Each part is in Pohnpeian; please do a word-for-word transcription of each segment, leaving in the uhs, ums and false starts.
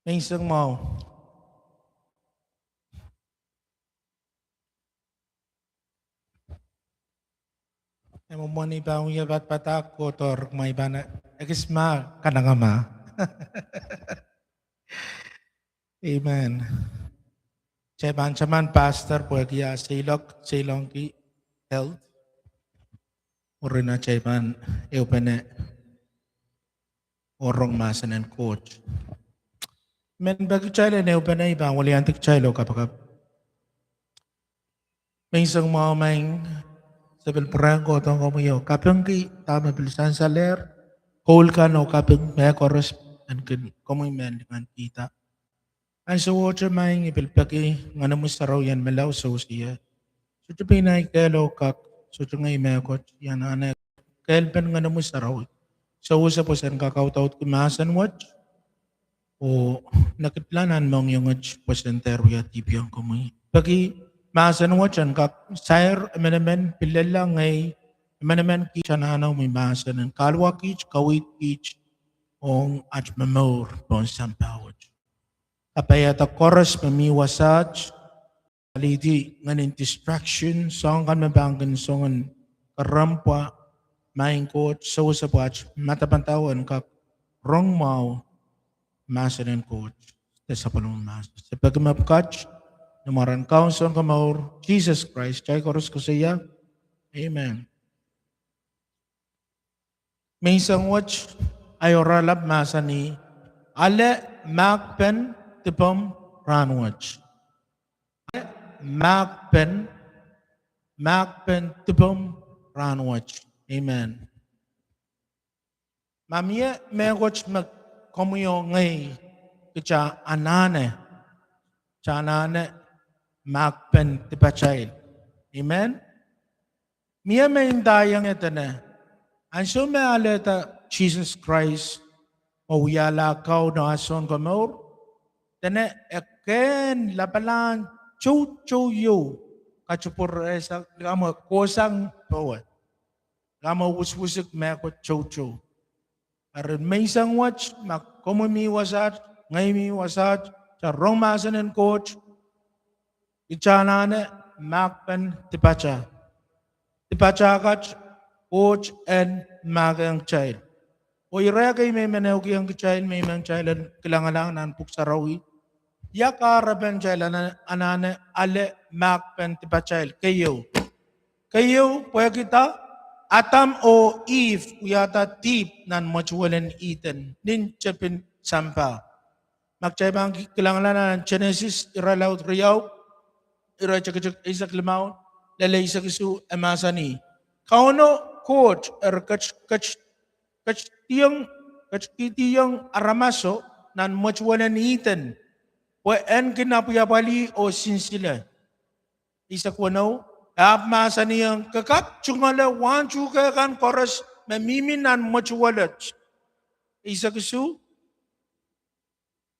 Menseng mwahu. E mwomwen I pahn wia padapadahk kohdo, ma I pahn ekis mah kanengamah. Amen. Kitail pahn taman pastor pwehki ah seiloak, seiloakki health. Mwurin atail pahn ehupene oh rong mahsen en Koht. I men peki kitail en ehupene, I pahn weliandi kitail oh kapakap. Menseng mwahu maing, se pil pwurehng kohdohng komwi oh kapingki dahme pil sansalehr, koul kan oh kaping mehkoaros en kin komwi men lingankihda. Ansou ohte maing I pil peki Ngenomwi Sarawi en menlau sewese ie. Sohte pein ahi kehl oh kak, sohte ngehi mehkot, I anahne kehlpen Ngenomwi Sarawi sewese pwe sen kak audaudki mahsen wet, oh nekidla nan mohngiong wet pwe sen dehr wia dihpwiong komwi. Peki mahsen wet en kak sair emenemen, pil lella ngehi, emenemen kiht anahne omwi mahsen en kahluwa kiht, kaweid kiht ong at momour pohn sampah wet. Kapaiada koaros me mi wasaht, kalidi ngehnin distraction, soahng kan me pahn kin song en kerempwa, maing Koht, sewese pwe at madamadau en kak rong mwahu mahsen en Koht, de sapwellime mahsen. Se peki mepwukat ni mwaren Kaun Sounkomour Sises Krais, kitail koaros koasoia, amen. Menseng wet, ahi oaralap mahsanih, ale mahkpen dipomw rahnwet. Ale mahkpen, mahkpen dipomw rahnwet. Amen. Ma mie mehkot me komwi oh ngehi kita anahne, kita anahne mahkpen dipatail. Amen. Mie me I ndaiong ie dene, ansou me alehda Sises Krais oh wiahla Kaun oh ah Sounkomour, dene e kehn lapalahn toutou ieu katipwurehsang, likamw e kohsang powe, likamw e wuswusik mehkot toutou. Eri menseng wet, ma komwi mi wasaht, ngehi mi wasaht, kita rong mahsen en Koht, kita anahne mahkpen dipata. Dipata kat Koht en mahkehng kitail. Oh ire kei me I men ehukihong kitail, me I men kitail en kilangalang nan Pwuhk Sarawi, ia kahrepen kitail anahne ale mahkpen dipatail? Keieu. Keieu, pwehkida Adam oh Ihp wiahda dihp nan mwetuwel en Ihden, nin tepin sampah. Ma kitail pahn kilangala nan Senesis irelaud riau, iretikitik eisek limau lel eisek isuh, e mahsanih, Kauno Koht eri ket-, ket-, ketikihdiong, ketikihdiong aramaso nan mwetuwel en Ihden pwe en kin apwapwalih oh sinsile. Eisek weneu, e ahpw mahsanihong, ke kak tungoale wahn tuhke kan koaros me mihmi nan mwetuwel et. Eisek isuh,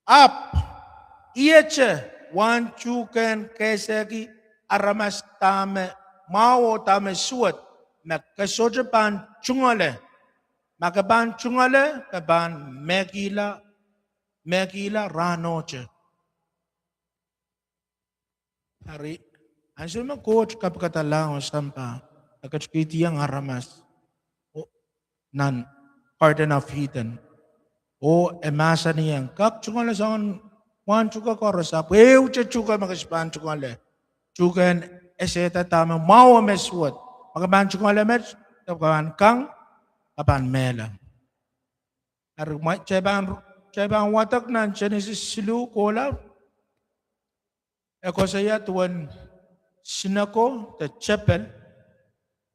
ahpw ihete wahn tuhkehn kehsehki aramas dahme mwahu oh dahme suwed, me ke sohte pahn tungoale. Ma ke pahn tungoale, ke pahn mehkihla, mehkihla rahnohte. Eri, ansou me Koht kapikada lahng oh sampah, e ketikihdiong aramas nan Garden of Eden, oh e mahsanihong, kak tungoale soangen wahn tuhke koaros, ahpw ehute tuhke me ke sohte pahn tungoale. Tuhkehn esehda dahme mwahu oh me suwed. Ma ke pahn tungoale met, ke pahn kang, ke pahn mehla. Eri, kitail pahn wadek nan Senesis siluh kohla, e koasoia duwen sineko de tepel.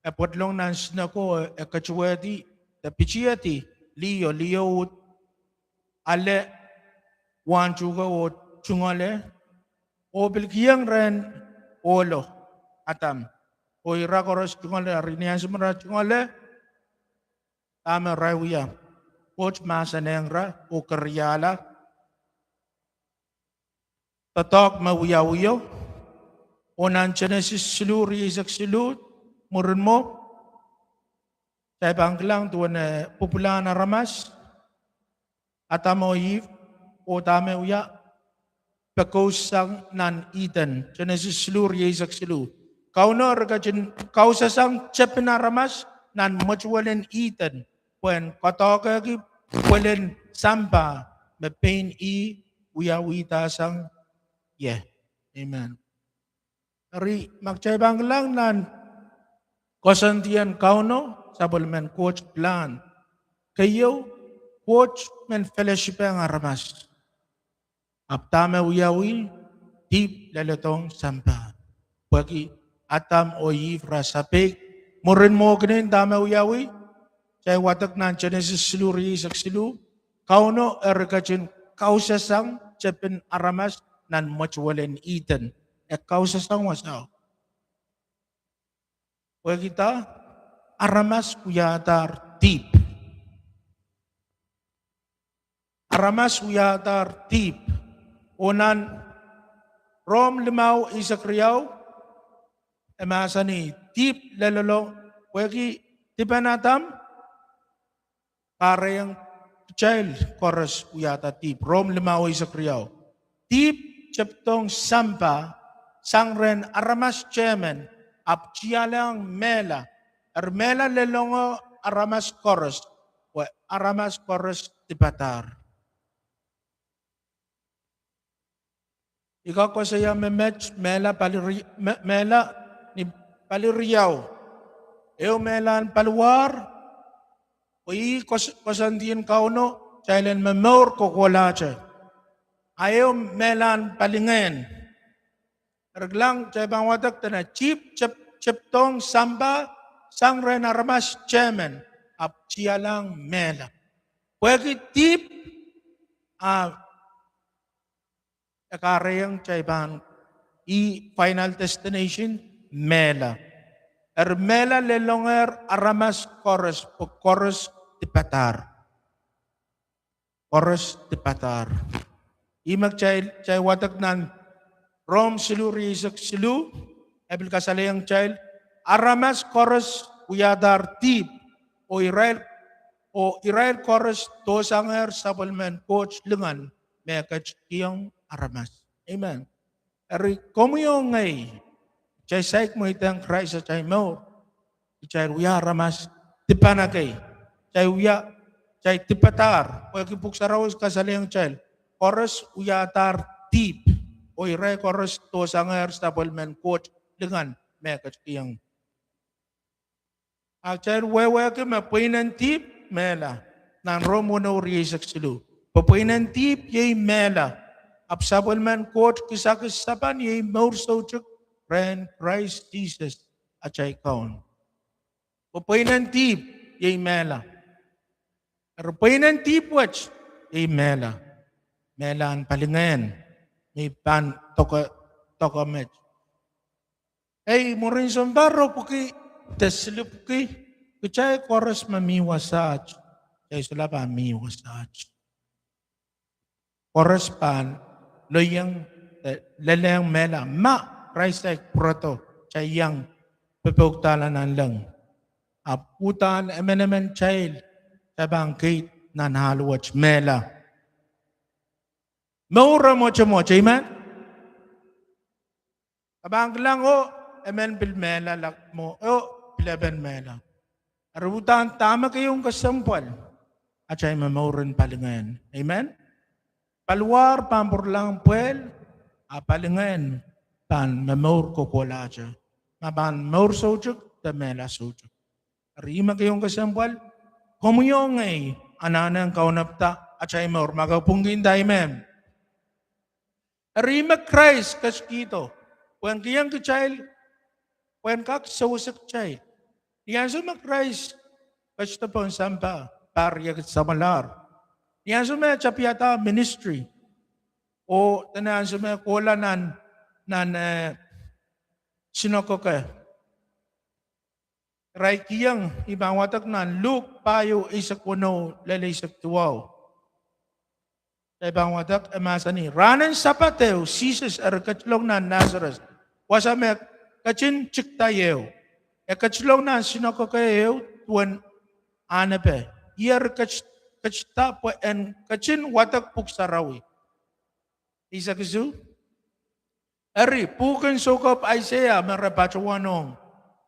E pwedilong nan sineko, e ketiwehdi de pitihedi liho, liho uhd ale wahn tuhke oh tungoale, oh pil kihong rehn ohlo, Adam, oh ira koaros tungoale. Eri ni ansou me ira tungoale, dahme ira wia? Koht mahsanihong ira oh keriahla doadoahk me wiawio, oh nan Senesis siluh, rieisek siluh, mwurin mwo, kitail pahn kilang duwen, eh, pwupwulahn aramas, Adam oh Ihp, oh dahme wia, pekoussang nan Ihden, Senesis siluh, rieisek siluh. Kauno eri ketin kausasang tepin aramas nan mwetuwelen Ihden, pwehn koadoahkehki pwelen sampah me pein ih wiawihdasang ie. Amen. Eri ma kitail pahn kilang nan koasoandien Kauno, sapwellimen Koht plan, keieu, Koht men fellowshipehng aramas. Ahpw dahme wiawi? Dihp leledohng sampah. Pwehki Adam oh Ihp re sapeik. Mwurin mwohkinen dahme wiawi? Kitail wadek nan Senesis siluh, rieisek siluh. Kauno eri ketin kausasang tepin aramas nan mwetuwelen Ihden. E kausasang wasao. Pwehki dah? Aramas wiadahr dihp. Aramas wiadahr dihp. Oh nan Rom limau, eisek riau, e mahsanih dihp lelelo, pwehki dipen Adam, kahrehiong kitail koaros wiahda dihp. Rom limau, eisek riau. Dihp tepdohng sampah sang rehn aramas tehmen, ahpw tialahng mehla. Eri mehla lelongo aramas koaros, pwe aramas koaros dipadahr. I kak koasoia me met mehla pali ri-, me-, mehla ni pali riau. Ehu mehlahn paliwar, pwe ih koas-, koasoandien Kauno, kitail en momour kokohlahte. A ehu mehlahn palingehn. Eri kilang, kitail pahn wadek dene dihp tep-, tepdohng sampah sang rehn aramas tehmen, ahpw tialahng mehla. Pwehki dihp, a e kahrehiong kitail pahn, ih final destination, mehla. Eri mehla lelongehr aramas koaros, pwe koaros dipadahr. Koaros dipadahr. Ih me kitail, kitail wadek nan Rom siluh, rieisek siluh, e pil kasalehiong kitail, aramas koaros wiadahr dihp, oh irail, oh irail koaros dohsangehr sapwellimen Koht lingan me ketikihong aramas. Amen. Eri komwi oh ngehi, kitail saik mweidohng Krais atail mour, kitail wia aramas dipan ekei. Kitail wia, kitail dipadahr, pwehki Pwuhk Sarawi kasalehiong kitail, koaros wiadahr dihp, oh irail koaros dohsangehr sapwellimen Koht lingan me ketikihong. A kitail wehwehki me pweinen dihp mehla, nan Rom weneu, rieisek siluh. Pwe pweinen dihp iei mehla, ahpw sapwellimen Koht kisakis sapan iei mour soutuk rehn Krais Sises atail Kaun. Pwe pweinen dihp iei mehla. Eri pweinen dihp wet iei mehla. Mehlahn palingehn, me pahn doke, doke met. Ei, mwurin sounpar ropwiki de silipwki, kitail koaros me mi wasaht, kitail solahr pahn mi wasaht. Koaros pahn loieng, eh, lelehng mehla, ma Krais saik pwurodo, kitail iang popoudla nanleng. Ahpw uhdahn emenemen kitail, kitail pahn keid nan ahl wet mehla. Mour e mwotomwot, amen. Ke pahn kilang oh, emen pil mehla lak mwo, oh, pil epen mehla. Eri uhdahn dahme keieu kesempwal, atail momouren palingehn. Amen. Paliwar pahn pwuralahng pwehl, a palingehn pahn momour kokohlahte. Ma pahn mour soutuk de mehla soutuk. Eri ih me keieu kesempwal, komwi oh ngehi, anahne kaunopada atail mour, ma ke pwungki nda amen. Eri ih me Krais ketikihdo, pwehn kihong kitail, pwehn kak sewese kitail. Ni ansou me Krais ketido pohn sampah, pahr riekid samwalahr. Ni ansou me e tapihada ministry, oh dene ansou me kohla nan, nan, eh, sinakoke, irail kihong, I pahn wadek nan Luk pahieu, eisek weneu lel eisek duwau. I pahn wadek, e mahsanih, rahnen Sapaht ehu, Sises eri ketilong nan Nasaret, wasa me ketin tikida ehu. E ketilong nan sinakoke ehu duwen ahnepe. Ih eri ket-, ketida pwe en ketin wadek Pwuhk Sarawi. Eisek isuh. Eri, pwuhken soukohp Aiseia me re patohwanohng,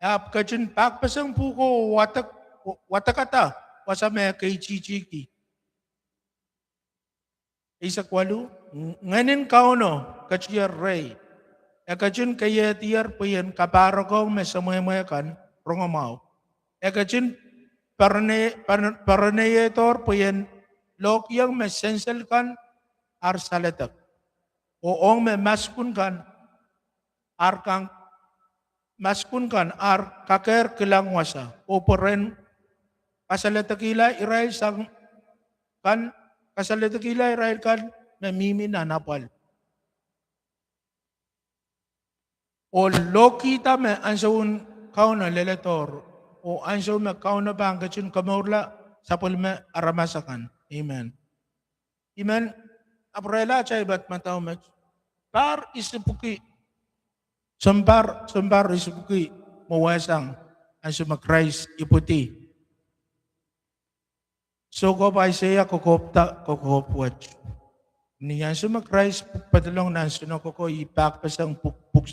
e ahpw ketin pahkpeseng pwuhko oh wadek, wadekada wasa me e keitihtiki. Eisek waluh. Ngehnin Kauno ketier rehi. E ketin keiehdier pwe I en kapahrek ong me semwehmwe kan rongamwahu. E ketin poarone-, poaronehdohr pwe I en lohkihong me sensel kan ar saledek, oh ong me maskun kan ar kan, maskun kan ar kakehr kilang wasa, oh pwe ren kasaledekihla irail sang kan, kasaledekihla irail kan me mihmi nan apwal. Oh lohkihda me ansoun Kauno leledohr, oh ansou me Kauno pahn ketin komourla sapwellime aramas akan. Amen. I men apwrehla atail pahn madau met. Pahr isipwiki, sounpar, sounpar isipwiki mwowe sang ansou me Krais ipwidi. Soukohp Aiseia kokohpda kokohp wet. Ni ansou me Krais pwukpedolong nan sinakoko, ih pahkpeseng pwuk, pwuk,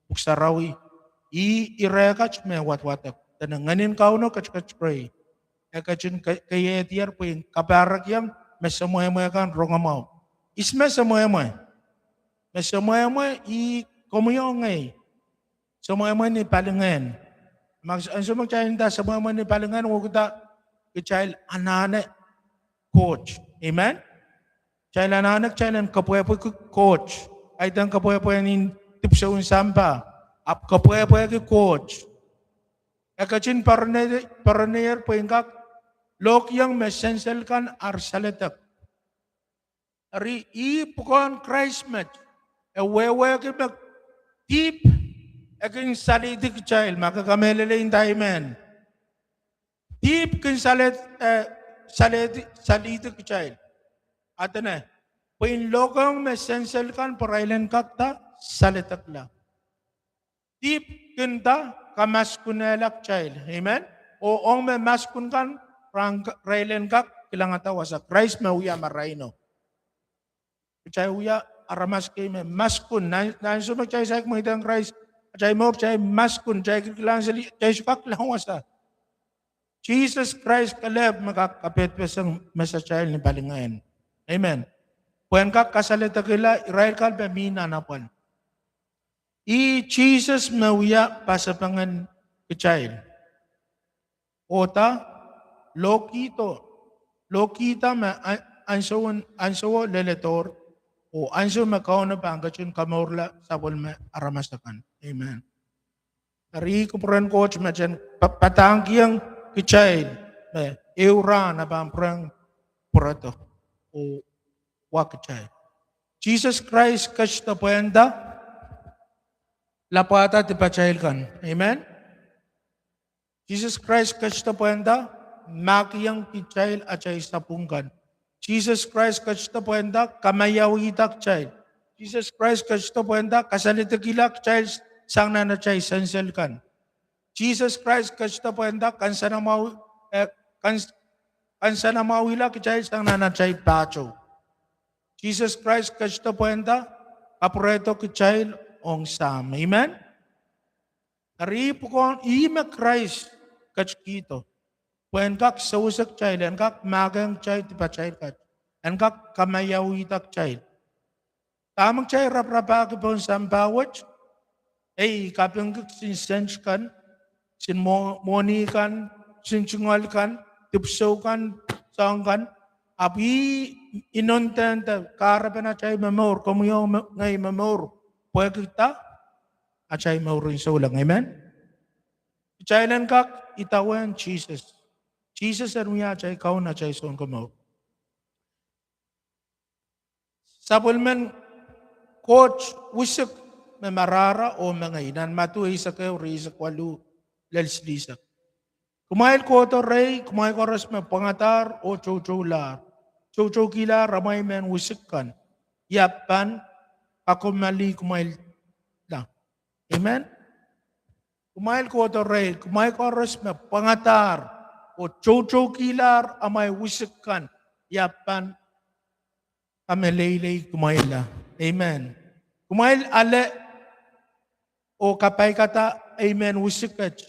pwuhk sarawi, ih ire kat me wadwadek. Dene Ngehnin Kauno ketiket rehi. E ketin ke-, keiehdier pwe I en kapahrekiong me semwehmwe kan rongamwahu. Ihs me semwehmwe? Me semwehmwe ih komwi oh ngehi. Semwehmwe ni palingehn. Ma, ansou me kitail nda semwehmwe ni palingehn, wehwehkihda kitail anahne Koht. Amen. Kitail anahne kitail en kepwehpweki Koht. Kaidehn kepwehpwe ni dipwisoun sampah, ahpw kepwehpweki Koht. E ketin poarone-, poaronehdier pwe en kak lohkihong me sensel kan ar saledek. Eri ih pwukoahn Krais met. E wehwehki me dihp e kin salihdi kitail, ma ke kamehlele nda amen. Dihp kin salih, eh, salihdi, salihdi kitail. A dene, pwe en lohkihong me sensel kan pwe irail en kak nda saledekla. Dihp kin nda kamaskunehla kitail. Amen. Oh ong me maskun kan, irail en kak kilangada wasa Krais me wia maraino. Kitail wia aramas kei me maskun. Nan, nan ansou me kitail saik mweidohng Krais, atail mour kitail maskun, kitail kilkilang seli, kitail sohte kak kilang wasa. Sises Krais kelehpw me kak kapehd peseng mesatail ni palingehn. Amen. Pwe en kak kasaledekihla irail kan me mih nan apwal. Ih Sises me wia pasapengen kitail. Oh da, lohkihdo, lohkihda me a-, ansou, ansouo leledohr, oh ansou me Kauno pahn ketin komourla sapwellime aramas akan. Amen. Eri kupwuren Koht me kin pa-, padahngkiong kitail me ehu rahn e pahn pwurehng pwurodo oh wa kitail. Sises Krais ketido pwe en da lapwada dipatail kan. Amen. Sises Krais ketido pwe en da mahkihong kitail atail sapwung kan. Sises Krais ketido pwe en da kamaiauihda kitail. Sises Krais ketido pwe en da kasaledekihla kitail sang nan atail sensel kan. Sises Krais ketido pwe en da kansenamwahu-, eh, kan-, kansenamwahula kitail sang nan atail pahtou. Sises Krais ketido pwe en da kapwurehdo kitail ong Sahm. Amen. Eri pwukoahn ih me Krais ketikihdo pwe en kak sewese kitail, en kak mahkehng kitail dipatail kat, en kak kamaiauihda kitail. Dahme kitail raparapahki pohn sampah wet? Ei, kapingki kisin sent kan, kisin mo-, mwohni kan, kisin tungoal kan, dipwisou kan, soahng kan. Ahpw ih inenen de kahrepen atail momour, komwi oh me-, ngehi momour, pwehki da? Atail mouren souleng. Amen. Kitail en kak idawehn Sises. Sises en wia atail Kaun, atail Sounkomour. Sapwellimen Koht wisik me marahra oh mengei. Nan Madiu eisek ehu, ire eisek waluh lel silihsek: Kumwail kohdo rehi, kumwail koaros me pwangadahr oh toutoulahr, toutoukilahr amwail mehn wisik kan, I ahpw pahn kakommoalih kumwailla. Amen. Kumwail kohdo rehi, kumwail koaros me pwangadahr oh toutoukilahr amwail wisik kan, I ahpw pahn kameleilei kumwailla. Amen. Kumwail ale oh kapaikada ei mehn wisik et.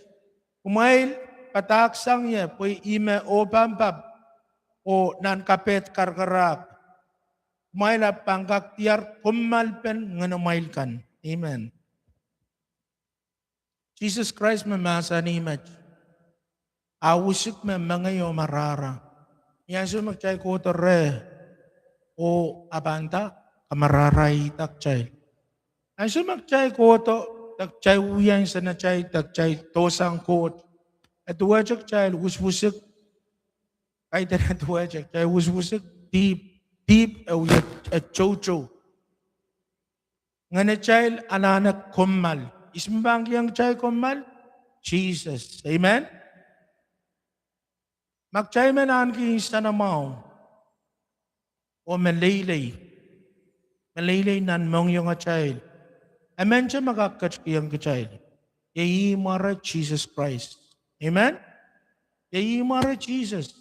Kumwail padahk sang ie pwe ih me opampap oh nan kapehd karakarahk. Kumwail ahpw pahn kak diar kommoalpen ngenamwail kan. Amen. Sises Krais me mahsanih met, ah wisik me mengei oh marahra. Ni ansou me kitail kohdo reh, oh e pahn nda, kamarahraihda kitail. Ansou me kitail kohdo, de kitail wia nsenatail, de kitail dohsang Koht, e duwehte kitail wisik, kaidehn e duwehte kitail wisik dihp, dihp e wia, e toutou. Ngenatail anahne kommoal. Ihs me pahn kihong kitail kommoal? Sises. Amen. Ma kitail men ahneki nsenamwahu oh meleilei, meleilei nan mohngiongatail, emente me kak ketikihong kitail, iei ih mware Sises Krais. Amen. Iei ih mware Sises.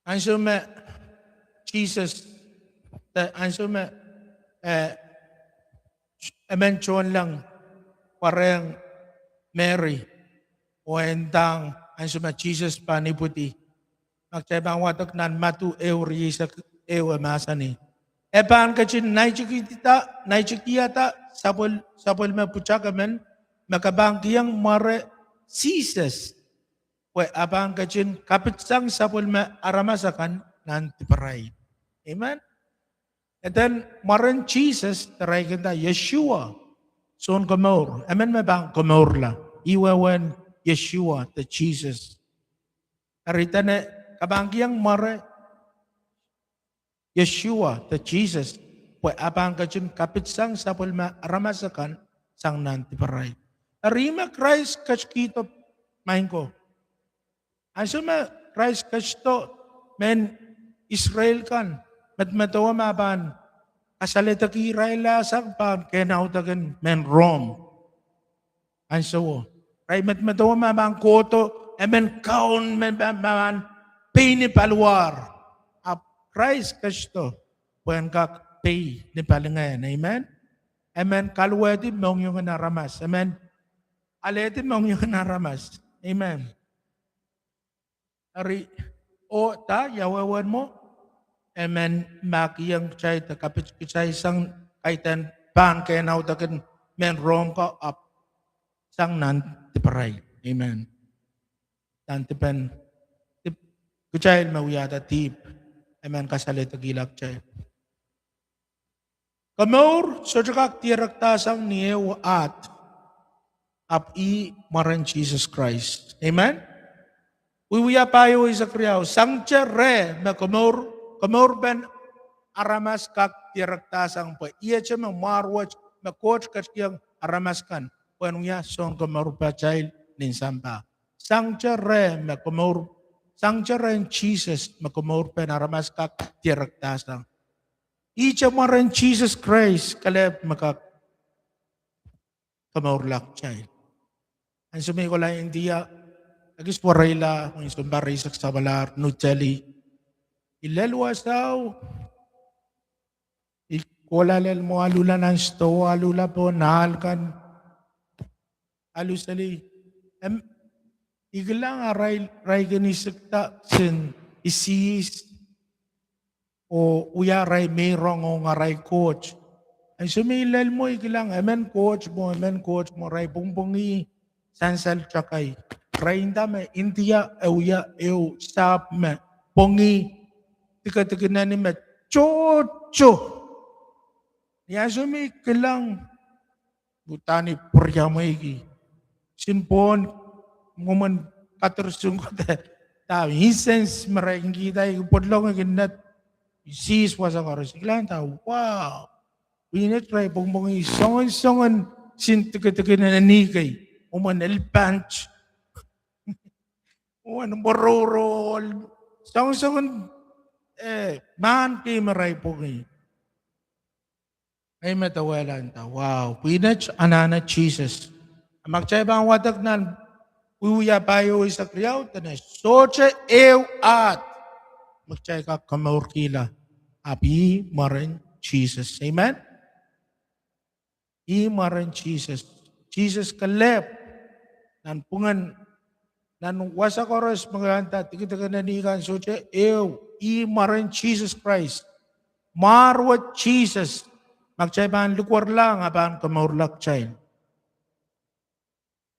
Ansou me Sises, de ansou me, eh, emen tohnleng pwarehng Meri, oh e ndahng ansou me Sises pahn ipwidi, ma kitail pahn wadek nan Madiu ehu rieisek ehu, e mahsanih, e pahn ketin naitikihda, naitikihada sapwel, sapwellime pwutak emen me ke pahn kihong mware Sises, pwe e pahn ketin kapidsang sapwellime aramas akan nan diparail. Amen. Eden mwaren Sises, de irail kin nda Yeshua, Sounkomour, emen me pahn komourla. Ih wehwehn Yeshua de Sises. Eri dene ke pahn kihong mware Yeshua de Sises, pwe e pahn ketin kapidsang sapwellime aramas akan sang nan diparail. Eri me Krais ketikihdo, maing ko, ansou me Krais ketido, mehn Israel kan medemedewe me e pahn kasaledekihirailla sang pahn kehnaudek en mehn Rom. Ansouo, irail medemedewe me e pahn kohdo emen kaun me pahn, pahn pei ni paliwar. Ahpw Krais ketido pwehn kak pei ni palingehn. Amen. Emen kaluwehdi mohngiong en aramas. Emen alehdi mohngiong en aramas. Amen. Eri, oh da, ia wehwehn mwo? Emen me kihong kitail de kapit kitail sang kaidehn pahn kehnaudek en mehn Rom ko ahpw sang nan diparail. Amen. Nan dipen, dip, kitail me wiahda dihp, emen kasaledekihla kitail. Komour sohte kak dierekdahsang ni ehu aht, ahpw ih mwaren Sises Krais. Amen. Wiewia pahieu eisek riau, sangete reh me komour, komourpen aramas kak dierekdahsang pwe ihte me mwahr wet me Koht ketikihong aramas kan pwehn wia sounkomourpatail nin sampah. Sangete reh me komour, sangete rehn Sises me komourpen aramas kak dierekdahsang. Ihte mwaren Sises Krais kelehpw me kak komourla kitail. Ansou me I kohla India, ekis wereila, mwein sounpar eisek samwalahr, New Delhi. I lel wasao, I kohla lel mwo, aluhla nan sidohwa, aluhla pohn ahl kan, alu seli, em, I kilang arail, irail kin isikda sin isihs oh wia arail meirong ong arail koht. Ansou me I lel mwo I kilang emen koht mwo, emen koht mwo, irail pwongpwongih sansal takai. Irail nda me India e wia ehu sahpw me pwongih dikedik en eni me tohto. Ni ansou me I kilang, udahn I pwuriamweiki. Kisin pwon, mwomwen kadir singko de, da incense me irail kin kihda, I pwoat longek kin nda, I sihs wasa koaros, I kilang da, wow. Pwihn et irail pwongpwongih soangen soangen sin dikedik en eni kei, mwomwen elpant, mwomwen mworourohl, soangen soangen, eh, mahn kei me irail pwongih. Ei me dawehla nda, wow, pwihn et anahne Sises. A ma kitail pahn wadek nan Wiewia pahieu eisek riau, dene sohte ehu aht, me kitail kak komourkihla. Ahpw ih mwaren Sises. Amen. Ih mwaren Sises. Sises kelehpw nan pwungen, nan wasa koaros me kitail nda dikedik en eni kan sohte ehu, ih mwaren Sises Krais. Mwahr wet Sises, ma kitail pahn likwerlahng a pahn komourla kitail.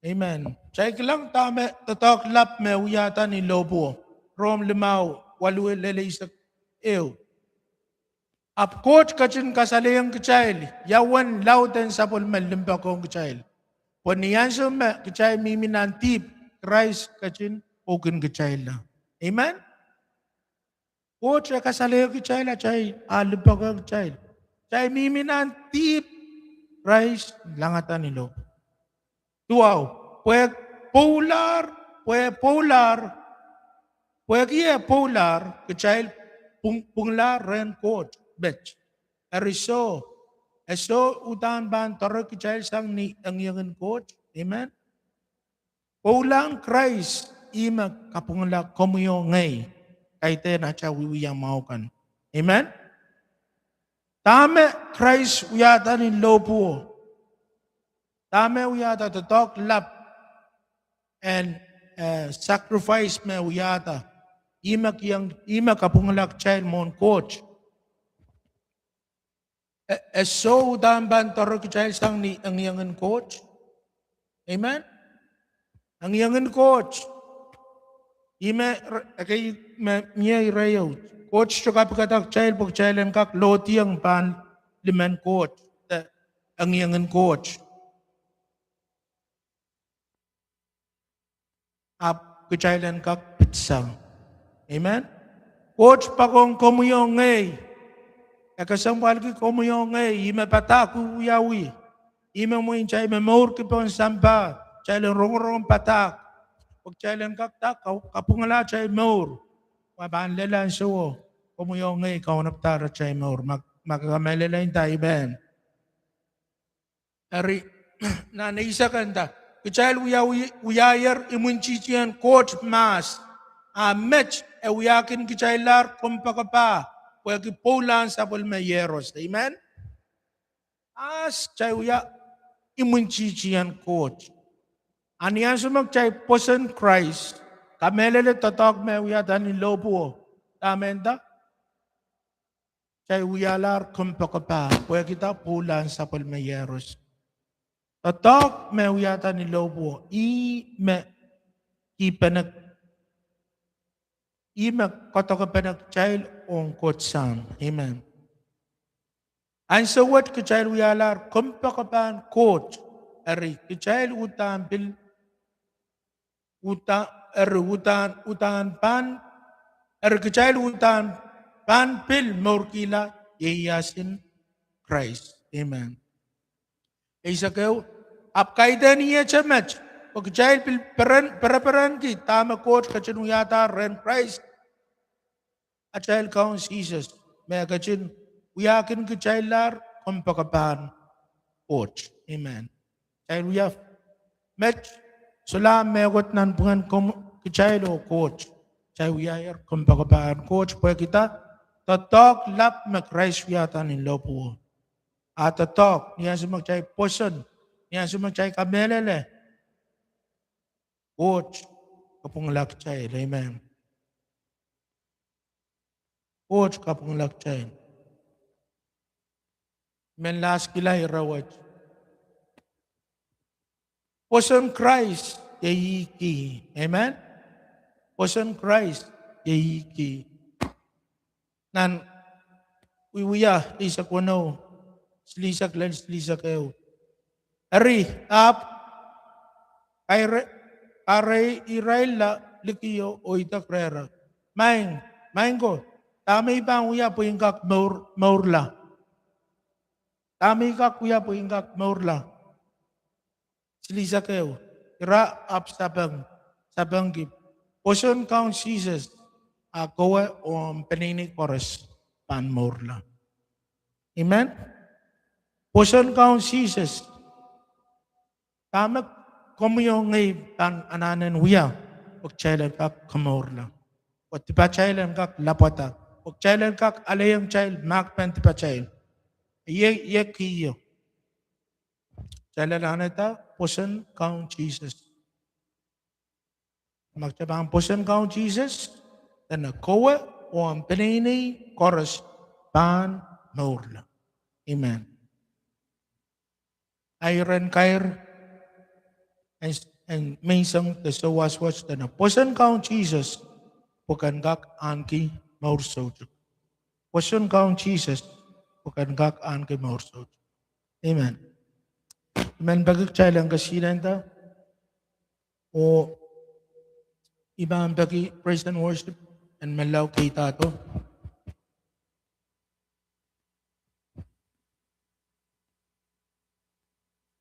Amen. Kitail kilang dahme doadoahk lap me wiahda ni lohpwuo. Rom limau, waluh lel eisek ehu. Ahpw Koht ketin kasalehiong kitail ia uwen laud en sapwellime limpoak ong kitail, pwe ni ansou me kitail mihmi nan dihp, Krais ketin pwoukin kitailla. Amen. Koht e kasalehiong kitail atail, a limpoak ong kitail. Kitail mihmi nan dihp, Krais langada ni lohpwuo. Duwau, pwe poulahr, pwe poulahr, pwehki e poulahr, kitail pwung-, pwunglahr rehn Koht met. Eri soh, e soh uhdahn pahn doare kitail sang ni engiengen Koht. Amen. Poulahn Krais ih me kapwungala komwi oh ngehi, kaidehn atail wiewia mwahu kan. Amen. Dahme Krais wiahda ni lohpwuo, dahme wiahda doadoahk lap en, eh, sacrifice me wiahda, ih me kiong, ih me kapwungala kitail mwohn Koht. E, e soh uhdahn pahn doare kitail sang ni engiengen Koht. Amen. Engiengen Koht, ih me, ekei me mie ire ieu. Koht sohte kapikada kitail pwe kitail en kak lohdiong pahn limen Koht, de engiengen Koht. Ahpw kitail en kak pitsang. Amen. Koht poakohng komwi oh ngehi. E kesempwalki komwi oh ngehi, ih me padahk wiawi. Ih me mwein kitail momourki pohn sampah, kitail en rongorong padahk, pwe kitail en kak da, ka-, kapwungala atail mour, pwe pahn lel ansowo komwi oh ngehi kaunopadahr atail mour. Ma, ma ke kamehlele nda, amen. Eri, nan eisek e nda, kitail wia, wi-, wiahier imwintihtien Koht mahs, a met e wiahkin kitaillahr kompoakepah, pwehki poulahn sapwellime iehros. Amen. Mahs kitail wia imwintihtien Koht. A ni ansou me kitail pwoson Krais, kamehlele doadoahk me wiahda ni lohpwuo, dahme nda? Kitail wialahr kompoakepah, pwehki da? Poulahn sapwellime iehros. Doadoahk me wiahda ni lohpwuo, ih me kihpenek, ih me koadokepenek kitail ong Koht Sahm. Amen. Ansou wet kitail wialahr kompoakepahn Koht, eri kitail uhdahn pil uhdahn, eri uhdahn, uhdahn pahn, eri kitail uhdahn pahn pil mourkihla ieiasin Krais. Amen. Eisek ehu, ahpw kaidehn ihte met, pwe kitail pil peren-, pereperenki dahme Koht ketin wiahda rehn Krais atail Kaun Sises, me ketin wiahkin kitaillahr kompoakepahn Koht. Amen. Kitail wia met, solahr mehkot nanpwungen komwi, kitail oh Koht, kitail wiahier kompoakepahn Koht, pwehki da? Doadoahk lap me Krais wiahda ni lohpwuo. A doadoahk, ni ansou me kitail pwoson, ni ansou me kitail kamehlele, Koht kapwungala kitail. Amen. Koht kapwungala kitail. Men lahskihla ire wet. Pwoson Krais iei kih. Amen. Pwoson Krais iei kih. Nan Wiewia eisek weneu, silihsek lel silihsek ehu. Eri, ahpw kaire-, kareirailla likio oh idek rehra, Maing, maing ko, dahme I pahn wia pwe I en kak mour-, mourla? Dahme I kak wia pwe I en kak mourla? Silihsek ehu, ira ahpw sapeng, sapengki, Pwoson Kaun Sises, a kowe oh omw peneinei koaros pahn mourla. Amen. Pwoson Kaun Sises. Dahme komwi oh ngehi pahn anahne en wia pwe kitail en kak komourla? Pwe dipatail en kak lapwada. Pwe kitail en kak alehiong kitail mahkpen dipatail. Ie, ie kio. Kitail en anahne pwoson Kaun Sises. Ma kitail pahn pwoson Kaun Sises, dene kowe oh ahmw peneinei koaros pahn mourla. Amen. Ahi iren kair en, en menseng de souwas wet dene pwoson Kaun Sises pwe ken kak ahneki mour soutuk. Pwoson Kaun Sises pwe ken kak ahneki mour soutuk. Amen. I men peki kitail en kesihnenda, oh I pahn peki praise and worship en menlau keidahdo.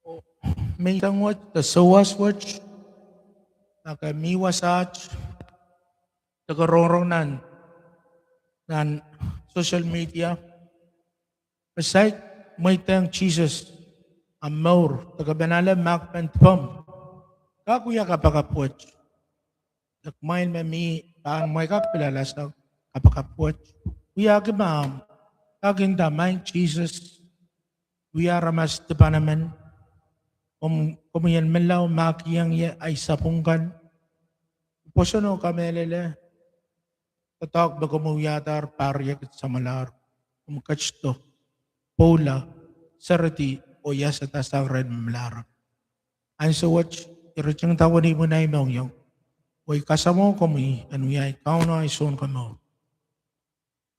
Oh menseng wet de souwas wet, ma ke mih wasaht, de ke rongorong nan, nan social media, pwe saik mweidehng Sises, ahmw mour, de ke men ale mahkpen dipomw, kak wia kapakap wet. De kumwail me mih pahn mwein kak pil alasang kapakap wet, wiahki mahmw, kak nda, Maing Sises, wia aramas dipan emen, komw, komwi en menlau mahkihong ie ahi sapwung kan. Pwoson oh kamehlele, doadoahk me komwi wiadahr pahr riekid samwalahr, komw ketido, pwoula, seredi, oh iasadasang rehn me melahrek. Ansou wet I ritingada wenihmw en ahi mohngiong, oh I kasamwoh komwi en wia ahi Kauno, ahi Sounkomour.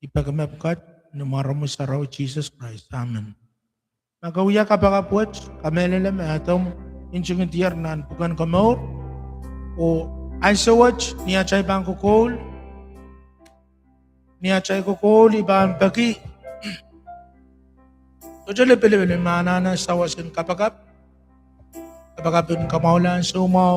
I peki mepwukat ni mwaren omwi sarawi Sises Krais, amen. Ma ke wia kapakap wet, kamehlele me Adam ntingdier nan pwuken komour. Oh ansou wet ni atail pahn kokoul, ni atail kokoul I pahn peki sohte lipilipil me anahne sawas en kapakap, kapakap en kamwahula ansou mwahu.